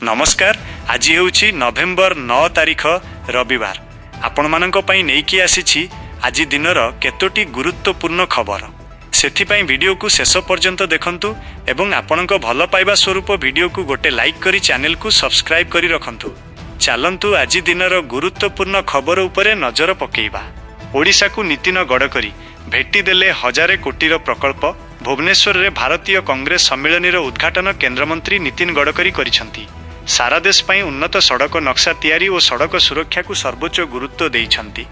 ନମସ୍କାର। ଆଜି ହେଉଛି ନଭେମ୍ବର 9 ତାରିଖ, ରବିବାର। ଆପଣମାନଙ୍କ ପାଇଁ ନେଇକି ଆସିଛି ଆଜି ଦିନର କେତୋଟି ଗୁରୁତ୍ୱପୂର୍ଣ୍ଣ ଖବର। ସେଥିପାଇଁ ଭିଡ଼ିଓକୁ ଶେଷ ପର୍ଯ୍ୟନ୍ତ ଦେଖନ୍ତୁ ଏବଂ ଆପଣଙ୍କ ଭଲ ପାଇବା ସ୍ୱରୂପ ଭିଡ଼ିଓକୁ ଗୋଟେ ଲାଇକ୍ କରି ଚ୍ୟାନେଲକୁ ସବସ୍କ୍ରାଇବ୍ କରି ରଖନ୍ତୁ। ଚାଲନ୍ତୁ, ଆଜି ଦିନର ଗୁରୁତ୍ୱପୂର୍ଣ୍ଣ ଖବର ଉପରେ ନଜର ପକେଇବା। ଓଡ଼ିଶାକୁ ନୀତିନ ଗଡ଼କରୀ ଭେଟି ଦେଲେ 1000 କୋଟିର ପ୍ରକଳ୍ପ। ଭୁବନେଶ୍ୱରରେ ଭାରତୀୟ କଂଗ୍ରେସ ସମ୍ମିଳନୀର ଉଦ୍ଘାଟନ କେନ୍ଦ୍ରମନ୍ତ୍ରୀ ନୀତିନ ଗଡ଼କରୀ କରିଛନ୍ତି। ସାରା ଦେଶ ପାଇଁ ଉନ୍ନତ ସଡ଼କ ନକ୍ସା ତିଆରି ଓ ସଡ଼କ ସୁରକ୍ଷାକୁ ସର୍ବୋଚ୍ଚ ଗୁରୁତ୍ୱ ଦେଇଛନ୍ତି।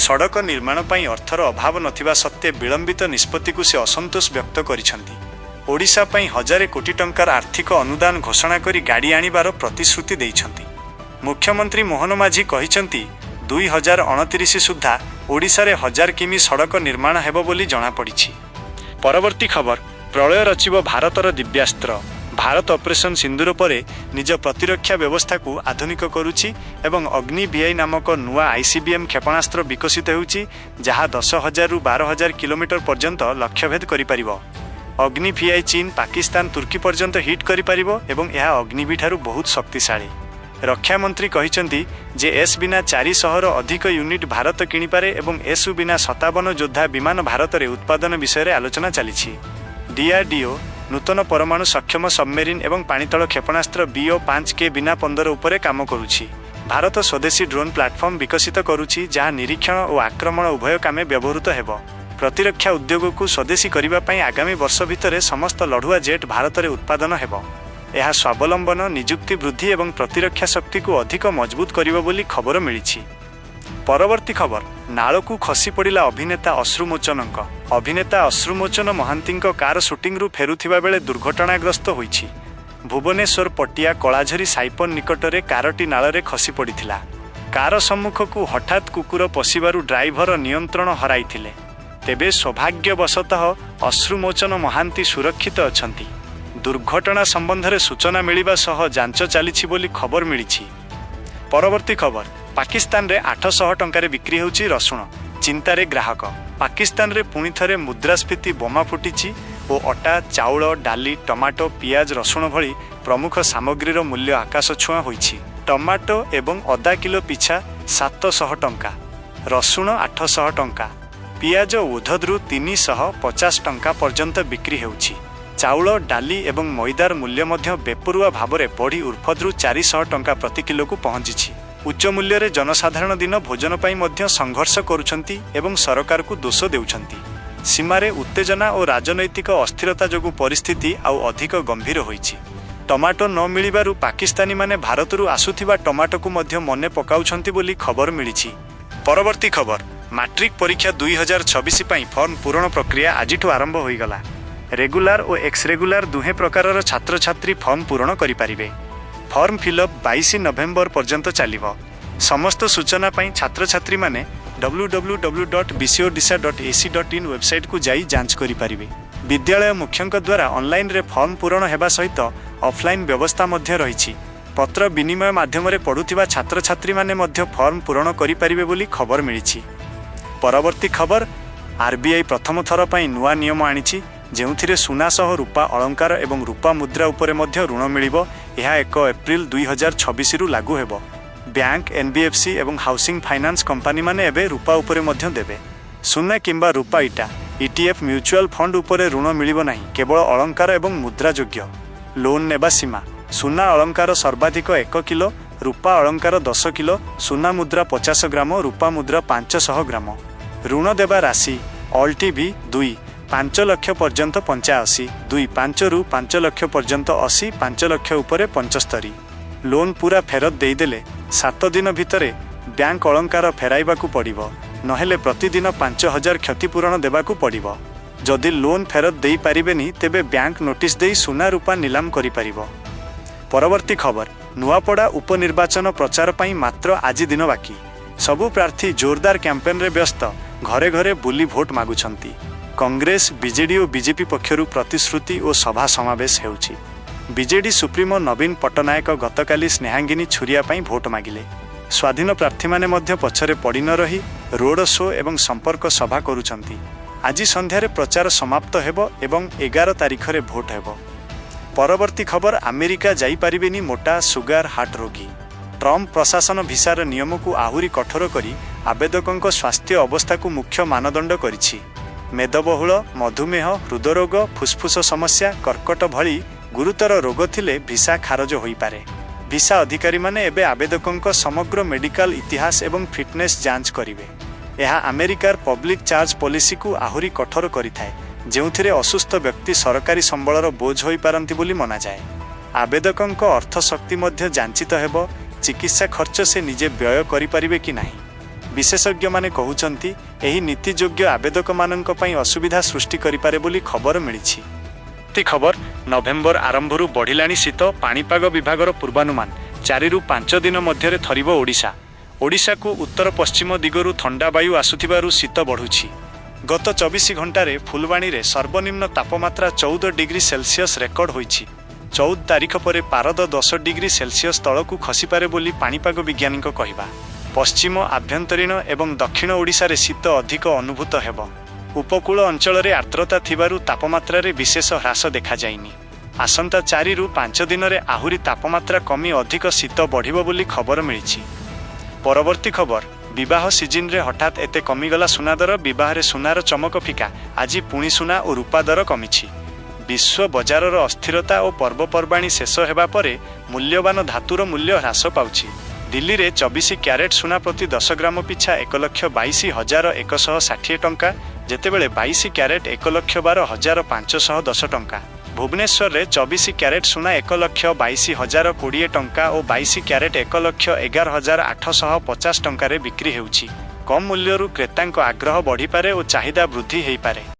ସଡ଼କ ନିର୍ମାଣ ପାଇଁ ଅର୍ଥର ଅଭାବ ନଥିବା ସତ୍ତ୍ୱେ ବିଳମ୍ବିତ ନିଷ୍ପତ୍ତିକୁ ସେ ଅସନ୍ତୋଷ ବ୍ୟକ୍ତ କରିଛନ୍ତି। ଓଡ଼ିଶା ପାଇଁ 1000 କୋଟି ଟଙ୍କାର ଆର୍ଥିକ ଅନୁଦାନ ଘୋଷଣା କରି ଗାଡ଼ି ଆଣିବାର ପ୍ରତିଶ୍ରୁତି ଦେଇଛନ୍ତି। ମୁଖ୍ୟମନ୍ତ୍ରୀ ମୋହନ ମାଝୀ କହିଛନ୍ତି, 2029 ସୁଦ୍ଧା ଓଡ଼ିଶାରେ 1000 କିମି ସଡ଼କ ନିର୍ମାଣ ହେବ ବୋଲି ଜଣାପଡ଼ିଛି। ପରବର୍ତ୍ତୀ ଖବର, ପ୍ରଳୟ ରଚିବ ଭାରତର ଦିବ୍ୟାସ୍ତ୍ର। ଭାରତ ଅପରେସନ ସିନ୍ଦୁର ପରେ ନିଜ ପ୍ରତିରକ୍ଷା ବ୍ୟବସ୍ଥାକୁ ଆଧୁନିକ କରୁଛି ଏବଂ ଅଗ୍ନି ଭିଆଇ ନାମକ ନୂଆ ଆଇସିବିଏମ୍ କ୍ଷେପଣାସ୍ତ୍ର ବିକଶିତ ହେଉଛି, ଯାହା 10,000ରୁ 12,000 କିଲୋମିଟର ପର୍ଯ୍ୟନ୍ତ ଲକ୍ଷ୍ୟଭେଦ କରିପାରିବ। ଅଗ୍ନି ଭିଆଇ ଚୀନ, ପାକିସ୍ତାନ, ତୁର୍କୀ ପର୍ଯ୍ୟନ୍ତ ହିଟ୍ କରିପାରିବ ଏବଂ ଏହା ଅଗ୍ନିଭି ଠାରୁ ବହୁତ ଶକ୍ତିଶାଳୀ। ରକ୍ଷାମନ୍ତ୍ରୀ କହିଛନ୍ତି ଯେ ଏସ୍ ବିନା 400ର ଅଧିକ ୟୁନିଟ୍ ଭାରତ କିଣିପାରେ ଏବଂ ଏସ୍ ବିନା 57 ଯୋଦ୍ଧା ବିମାନ ଭାରତରେ ଉତ୍ପାଦନ ବିଷୟରେ ଆଲୋଚନା ଚାଲିଛି। ଡିଆରଡିଓ ନୂତନ ପରମାଣୁ ସକ୍ଷମ ସବମେରିନ୍ ଏବଂ ପାଣିତଳ କ୍ଷେପଣାସ୍ତ୍ର ବିଓ 5 କେ ବିନା 15 ଉପରେ କାମ କରୁଛି। ଭାରତ ସ୍ୱଦେଶୀ ଡ୍ରୋନ୍ ପ୍ଲାଟଫର୍ମ ବିକଶିତ କରୁଛି, ଯାହା ନିରୀକ୍ଷଣ ଓ ଆକ୍ରମଣ ଉଭୟ କାମେ ବ୍ୟବହୃତ ହେବ। ପ୍ରତିରକ୍ଷା ଉଦ୍ୟୋଗକୁ ସ୍ୱଦେଶୀ କରିବା ପାଇଁ ଆଗାମୀ ବର୍ଷ ଭିତରେ ସମସ୍ତ ଲଢ଼ୁଆ ଜେଟ୍ ଭାରତରେ ଉତ୍ପାଦନ ହେବ। ଏହା ସ୍ୱାବଲମ୍ବନ, ନିଯୁକ୍ତି ବୃଦ୍ଧି ଏବଂ ପ୍ରତିରକ୍ଷା ଶକ୍ତିକୁ ଅଧିକ ମଜବୁତ କରିବ ବୋଲି ଖବର ମିଳିଛି। ପରବର୍ତ୍ତୀ ଖବର, ନାଳକୁ ଖସି ପଡ଼ିଲା ଅଭିନେତା ଅଶ୍ରୁମୋଚନଙ୍କ। ଅଭିନେତା ଅଶ୍ରୁମୋଚନ ମହାନ୍ତିଙ୍କ କାର ସୁଟିଂରୁ ଫେରୁଥିବା ବେଳେ ଦୁର୍ଘଟଣାଗ୍ରସ୍ତ ହୋଇଛି। ଭୁବନେଶ୍ୱର ପଟିଆ କଳାଝରି ସାଇପନ ନିକଟରେ କାରଟି ନାଳରେ ଖସି ପଡ଼ିଥିଲା। କାର ସମ୍ମୁଖକୁ ହଠାତ୍ କୁକୁର ପଶିବାରୁ ଡ୍ରାଇଭର ନିୟନ୍ତ୍ରଣ ହରାଇଥିଲେ। ତେବେ ସୌଭାଗ୍ୟବଶତଃ ଅଶ୍ରୁମୋଚନ ମହାନ୍ତି ସୁରକ୍ଷିତ ଅଛନ୍ତି। ଦୁର୍ଘଟଣା ସମ୍ବନ୍ଧରେ ସୂଚନା ମିଳିବା ସହ ଯାଞ୍ଚ ଚାଲିଛି ବୋଲି ଖବର ମିଳିଛି। ପରବର୍ତ୍ତୀ ଖବର, ପାକିସ୍ତାନରେ 800 ଟଙ୍କାରେ ବିକ୍ରି ହେଉଛି ରସୁଣ, ଚିନ୍ତାରେ ଗ୍ରାହକ। ପାକିସ୍ତାନରେ ପୁଣି ଥରେ ମୁଦ୍ରାସ୍ଫୀତି ବୋମା ଫୁଟିଛି ଓ ଅଟା, ଚାଉଳ, ଡାଲି, ଟମାଟୋ, ପିଆଜ, ରସୁଣ ଭଳି ପ୍ରମୁଖ ସାମଗ୍ରୀର ମୂଲ୍ୟ ଆକାଶ ଛୁଆଁ ହୋଇଛି। ଟମାଟୋ ଏବଂ ଅଦା କିଲୋ ପିଛା 700 ଟଙ୍କା, ରସୁଣ 800 ଟଙ୍କା, ପିଆଜ ଉଧଦରୁ 350 ଟଙ୍କା ପର୍ଯ୍ୟନ୍ତ ବିକ୍ରି ହେଉଛି। ଚାଉଳ, ଡାଲି ଏବଂ ମଇଦାର ମୂଲ୍ୟ ମଧ୍ୟ ବେପରୁଆ ଭାବରେ ବଢ଼ି ଉର୍ଫଦରୁ 400 ଟଙ୍କା ପ୍ରତି କିଲୋକୁ ପହଞ୍ଚିଛି। ଉଚ୍ଚ ମୂଲ୍ୟରେ ଜନସାଧାରଣ ଦିନ ଭୋଜନ ପାଇଁ ମଧ୍ୟ ସଂଘର୍ଷ କରୁଛନ୍ତି ଏବଂ ସରକାରକୁ ଦୋଷ ଦେଉଛନ୍ତି। ସୀମାରେ ଉତ୍ତେଜନା ଓ ରାଜନୈତିକ ଅସ୍ଥିରତା ଯୋଗୁଁ ପରିସ୍ଥିତି ଆଉ ଅଧିକ ଗମ୍ଭୀର ହୋଇଛି। ଟମାଟୋ ନ ମିଳିବାରୁ ପାକିସ୍ତାନୀମାନେ ଭାରତରୁ ଆସୁଥିବା ଟମାଟୋକୁ ମଧ୍ୟ ମନେ ପକାଉଛନ୍ତି ବୋଲି ଖବର ମିଳିଛି। ପରବର୍ତ୍ତୀ ଖବର, ମାଟ୍ରିକ ପରୀକ୍ଷା 2026 ପାଇଁ ଫର୍ମ ପୂରଣ ପ୍ରକ୍ରିୟା ଆଜିଠୁ ଆରମ୍ଭ ହୋଇଗଲା। ରେଗୁଲାର ଓ ଏକ୍ସ ରେଗୁଲାର ଦୁହେଁ ପ୍ରକାରର ଛାତ୍ରଛାତ୍ରୀ ଫର୍ମ ପୂରଣ କରିପାରିବେ। ଫର୍ମ ଫିଲ୍ଅପ୍ 22 ନଭେମ୍ବର ପର୍ଯ୍ୟନ୍ତ ଚାଲିବ। ସମସ୍ତ ସୂଚନା ପାଇଁ ଛାତ୍ରଛାତ୍ରୀମାନେ www.bcodisha.ac.in ୱେବସାଇଟ୍କୁ ଯାଇ ଯାଞ୍ଚ କରିପାରିବେ। ବିଦ୍ୟାଳୟ ମୁଖ୍ୟଙ୍କ ଦ୍ୱାରା ଅନଲାଇନରେ ଫର୍ମ ପୂରଣ ହେବା ସହିତ ଅଫଲାଇନ୍ ବ୍ୟବସ୍ଥା ମଧ୍ୟ ରହିଛି। ପତ୍ର ବିନିମୟ ମାଧ୍ୟମରେ ପଢ଼ୁଥିବା ଛାତ୍ରଛାତ୍ରୀମାନେ ମଧ୍ୟ ଫର୍ମ ପୂରଣ କରିପାରିବେ ବୋଲି ଖବର ମିଳିଛି। ପରବର୍ତ୍ତୀ ଖବର, ଆରବିଆଇ ପ୍ରଥମ ଥର ପାଇଁ ନୂଆ ନିୟମ ଆଣିଛି, ଯେଉଁଥିରେ ସୁନା ସହ ରୂପା ଅଳଙ୍କାର ଏବଂ ରୂପା ମୁଦ୍ରା ଉପରେ ମଧ୍ୟ ଋଣ ମିଳିବ। ଏହା 1 ଏପ୍ରିଲ 2026ରୁ ଲାଗୁ ହେବ। ବ୍ୟାଙ୍କ, ଏନ୍ବିଏଫ୍ସି ଏବଂ ହାଉସିଂ ଫାଇନାନ୍ସ କମ୍ପାନୀମାନେ ଏବେ ରୂପା ଉପରେ ମଧ୍ୟ ଦେବେ। ସୁନା କିମ୍ବା ରୂପା ଇଟା, ଇଟିଏଫ୍, ମ୍ୟୁଚୁଆଲ ଫଣ୍ଡ ଉପରେ ଋଣ ମିଳିବ ନାହିଁ, କେବଳ ଅଳଙ୍କାର ଏବଂ ମୁଦ୍ରା ଯୋଗ୍ୟ। ଲୋନ୍ ନେବା ସୀମା: ସୁନା ଅଳଙ୍କାର ସର୍ବାଧିକ 1 କିଲୋ, ରୂପା ଅଳଙ୍କାର 10 କିଲୋ, ସୁନା ମୁଦ୍ରା 50 ଗ୍ରାମ, ରୂପା ମୁଦ୍ରା 500 ଗ୍ରାମ। ଋଣ ଦେବା ରାଶି ଅଲ୍ଟି ଭି 2, 5 ଲକ୍ଷ ପର୍ଯ୍ୟନ୍ତ 85, 2, 5ରୁ 5 ଲକ୍ଷ ପର୍ଯ୍ୟନ୍ତ 80, 5 ଲକ୍ଷ ଉପରେ 75। ଲୋନ୍ ପୁରା ଫେରତ ଦେଇଦେଲେ 7 ଦିନ ଭିତରେ ବ୍ୟାଙ୍କ ଅଳଙ୍କାର ଫେରାଇବାକୁ ପଡ଼ିବ, ନହେଲେ ପ୍ରତିଦିନ 5,000 କ୍ଷତିପୂରଣ ଦେବାକୁ ପଡ଼ିବ। ଯଦି ଲୋନ୍ ଫେରତ ଦେଇପାରିବେନି, ତେବେ ବ୍ୟାଙ୍କ ନୋଟିସ୍ ଦେଇ ସୁନା ରୂପା ନିଲାମ କରିପାରିବ। ପରବର୍ତ୍ତୀ ଖବର, ନୂଆପଡ଼ା ଉପନିର୍ବାଚନ ପ୍ରଚାର ପାଇଁ ମାତ୍ର ଆଜି ଦିନ ବାକି। ସବୁ ପ୍ରାର୍ଥୀ ଜୋରଦାର କ୍ୟାମ୍ପେନରେ ବ୍ୟସ୍ତ। ଘରେ ଘରେ ବୁଲି ଭୋଟ ମାଗୁଛନ୍ତି। କଂଗ୍ରେସ, ବିଜେଡି ଓ ବିଜେପି ପକ୍ଷରୁ ପ୍ରତିଶ୍ରୁତି ଓ ସଭା ସମାବେଶ ହେଉଛି। ବିଜେଡି ସୁପ୍ରିମୋ ନବୀନ ପଟ୍ଟନାୟକ ଗତକାଲି ସ୍ନେହାଙ୍ଗିନୀ ଛୁରିଆ ପାଇଁ ଭୋଟ ମାଗିଲେ। ସ୍ୱାଧୀନ ପ୍ରାର୍ଥୀମାନେ ମଧ୍ୟ ପଛରେ ପଡ଼ି ନ ରହି ରୋଡ ଶୋ ଏବଂ ସମ୍ପର୍କ ସଭା କରୁଛନ୍ତି। ଆଜି ସନ୍ଧ୍ୟାରେ ପ୍ରଚାର ସମାପ୍ତ ହେବ ଏବଂ 11 ତାରିଖରେ ଭୋଟ ହେବ। ପରବର୍ତ୍ତୀ ଖବର, ଆମେରିକା ଯାଇପାରିବେନି ମୋଟା, ସୁଗାର, ହାର୍ଟ ରୋଗୀ। ଟ୍ରମ୍ପ ପ୍ରଶାସନ ଭିସାର ନିୟମକୁ ଆହୁରି କଠୋର କରି ଆବେଦକଙ୍କ ସ୍ୱାସ୍ଥ୍ୟ ଅବସ୍ଥାକୁ ମୁଖ୍ୟ ମାନଦଣ୍ଡ କରିଛି। ମେଦବହୁଳ, ମଧୁମେହ, ହୃଦରୋଗ, ଫୁସଫୁସ ସମସ୍ୟା, କର୍କଟ ଭଳି ଗୁରୁତର ରୋଗ ଥିଲେ ଭିସା ଖାରଜ ହୋଇପାରେ। ଭିସା ଅଧିକାରୀମାନେ ଏବେ ଆବେଦକଙ୍କ ସମଗ୍ର ମେଡିକାଲ ଇତିହାସ ଏବଂ ଫିଟନେସ୍ ଯାଞ୍ଚ କରିବେ। ଏହା ଆମେରିକାର ପବ୍ଲିକ ଚାର୍ଜ ପଲିସିକୁ ଆହୁରି କଠୋର କରିଥାଏ, ଯେଉଁଥିରେ ଅସୁସ୍ଥ ବ୍ୟକ୍ତି ସରକାରୀ ସମ୍ବଳର ବୋଝ ହୋଇପାରନ୍ତି ବୋଲି ମନାଯାଏ। ଆବେଦକଙ୍କ ଅର୍ଥ ଶକ୍ତି ମଧ୍ୟ ଯାଞ୍ଚିତ ହେବ, ଚିକିତ୍ସା ଖର୍ଚ୍ଚ ସେ ନିଜେ ବ୍ୟୟ କରିପାରିବେ କି ନାହିଁ। ବିଶେଷଜ୍ଞମାନେ କହୁଛନ୍ତି, ଏହି ନୀତି ଯୋଗ୍ୟ ଆବେଦକମାନଙ୍କ ପାଇଁ ଅସୁବିଧା ସୃଷ୍ଟି କରିପାରେ ବୋଲି ଖବର ମିଳିଛି। ଖବର, ନଭେମ୍ବର ଆରମ୍ଭରୁ ବଢ଼ିଲାଣି ଶୀତ। ପାଣିପାଗ ବିଭାଗର ପୂର୍ବାନୁମାନ, 4ରୁ 5 ଦିନ ମଧ୍ୟରେ ଥରିବ ଓଡ଼ିଶା। ଓଡ଼ିଶାକୁ ଉତ୍ତର ପଶ୍ଚିମ ଦିଗରୁ ଥଣ୍ଡା ବାୟୁ ଆସୁଥିବାରୁ ଶୀତ ବଢ଼ୁଛି। ଗତ 24 ଘଣ୍ଟାରେ ଫୁଲବାଣୀରେ ସର୍ବନିମ୍ନ ତାପମାତ୍ରା 14 ଡିଗ୍ରୀ ସେଲସିୟସ୍ ରେକର୍ଡ ହୋଇଛି। 14 ତାରିଖ ପରେ ପାରଦ 10 ଡିଗ୍ରୀ ସେଲସିୟସ୍ ତଳକୁ ଖସିପାରେ ବୋଲି ପାଣିପାଗ ବିଜ୍ଞାନୀଙ୍କ କହିବା। ପଶ୍ଚିମ, ଆଭ୍ୟନ୍ତରୀଣ ଏବଂ ଦକ୍ଷିଣ ଓଡ଼ିଶାରେ ଶୀତ ଅଧିକ ଅନୁଭୂତ ହେବ। ଉପକୂଳ ଅଞ୍ଚଳରେ ଆର୍ଦ୍ରତା ଥିବାରୁ ତାପମାତ୍ରାରେ ବିଶେଷ ହ୍ରାସ ଦେଖାଯାଇନି। ଆସନ୍ତା 4ରୁ 5 ଦିନରେ ଆହୁରି ତାପମାତ୍ରା କମି ଅଧିକ ଶୀତ ବଢ଼ିବ ବୋଲି ଖବର ମିଳିଛି। ପରବର୍ତ୍ତୀ ଖବର, ବିବାହ ସିଜିନରେ ହଠାତ୍ ଏତେ କମିଗଲା ସୁନା ଦର। ବିବାହରେ ସୁନାର ଚମକ ଫିକା। ଆଜି ପୁଣି ସୁନା ଓ ରୂପା ଦର କମିଛି। ବିଶ୍ୱ ବଜାରର ଅସ୍ଥିରତା ଓ ପର୍ବପର୍ବାଣୀ ଶେଷ ହେବା ପରେ ମୂଲ୍ୟବାନ ଧାତୁର ମୂଲ୍ୟ ହ୍ରାସ ପାଉଛି। ଦିଲ୍ଲୀରେ 24 କ୍ୟାରେଟ୍ ସୁନା ପ୍ରତି 10 ଗ୍ରାମ ପିଛା 1,22,160 ଟଙ୍କା, ଯେତେବେଳେ 22 କ୍ୟାରେଟ୍ 1,12,510 ଟଙ୍କା। ଭୁବନେଶ୍ୱରରେ 24 କ୍ୟାରେଟ୍ ସୁନା 1,22,020 ଟଙ୍କା ଓ 22 କ୍ୟାରେଟ୍ 1,11,850 ଟଙ୍କାରେ ବିକ୍ରି ହେଉଛି। କମ୍ ମୂଲ୍ୟରୁ କ୍ରେତାଙ୍କ ଆଗ୍ରହ ବଢ଼ିପାରେ ଓ ଚାହିଦା ବୃଦ୍ଧି ହୋଇପାରେ।